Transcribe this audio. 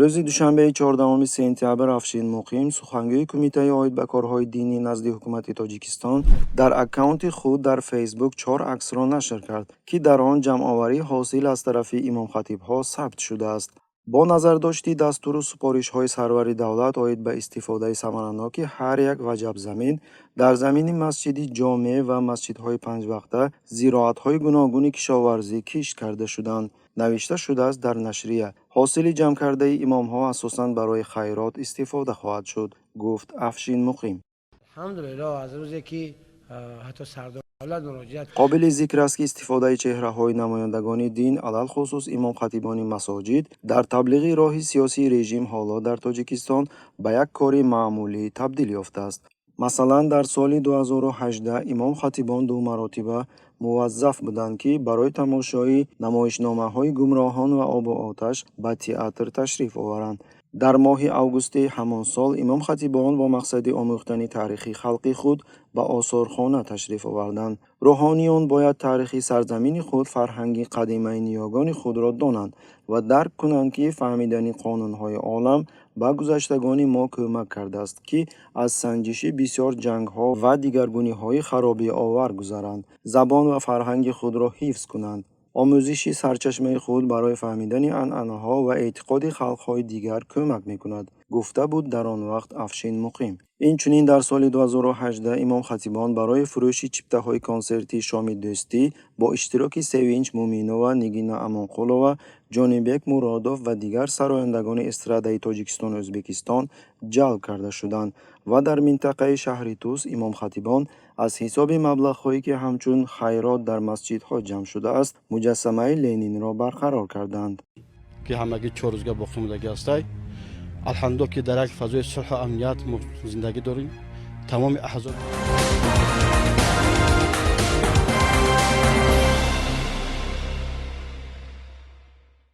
Рӯзи душанбеи 14 сентябр Афшин Муқим, сухангӯи Кумитаи оид ба корҳои динӣ назди ҳукумати Тоҷикистон, дар аккаунти худ дар Фейсбук чор аксро нашр кард, ки дар он ҷамъоварии ҳосил аз тарафи имомхатибҳо сабт шудааст. Бо назардошти дастуру супоришҳои сарвари давлат оид ба истифодаи самараноки ҳар як ваҷаб замин, дар замини масҷиди Ҷомеъ ва масҷидҳои панҷвақта зироатҳои гуногуни кишоварзӣ кишт карда шуданд, навишта шудааст дар нашрия. Ҳосили ҷамъкардаи имомҳо асосан барои хайрот истифода хоҳад шуд, гуфт Афшин Муқим. Алҳамдулиллоҳ, аз рӯзе ки ҳатто сардори давлат муроҷиат Қобили зикр аст, ки истифодаи чеҳраҳои намояндагони дин, алалхусус имомхатибони масоҷид, дар таблиғи роҳи сиёсии режим ҳоло дар Тоҷикистон ба як кори маъмулӣ табдил ёфтааст. Масалан, дар соли 2018 имом-хатибон ду маротиба муваззаф буданд, ки барои тамошои намоишномаҳои «Гумроҳон» ва «Обу оташ» ба театр ташриф оваранд. Дар моҳи августи ҳамон сол имом-хатибон бо мақсади омӯхтани таърихи халқи худ ба осорхона ташриф оварданд. Рӯҳониён бояд таърихи сарзамини худ, фарҳанги қадимаи ниёгони худро донанд ва дарк кунанд, ки фаҳмидани қонунҳои олам ба гузаштагони мо кӯмак кардааст, ки аз санҷиши бисёр ҷангҳо ва дигаргуниҳои харобиовар гузаранд, забон ва фарҳанги худро ҳифз кунанд. Омӯзиши сарчашмаи худ барои фаҳмидани анъанаҳо ва эътиқоди халқҳои дигар кӯмак мекунад, гуфта буд дар он вақт Афшин Муқим. Инчунин дар соли 2018 имом-хатибон барои фурӯши чиптаҳои консерти «Шоми дӯстӣ» бо иштироки Севинч Муъминова, Нигина Амонқулова, Ҷонибек Муродов ва дигар сарояндагони эстрадаи Тоҷикистону Ӯзбекистон ҷалб карда шуданд ва дар минтақаи шаҳри Тус имом-хатибон аз ҳисоби маблағҳое, ки ҳамчун хайрот дар масҷидҳо ҷамъ шудааст, муҷассамаи Ленинро барқарор карданд. Ки ҳамагӣ 4 рӯзга боқӣ мондагӣ ҳастай. Алҳамдулиллоҳ, ки дар як фазои сулҳу амният мо зиндагӣ дорем. Тамоми аҳзоб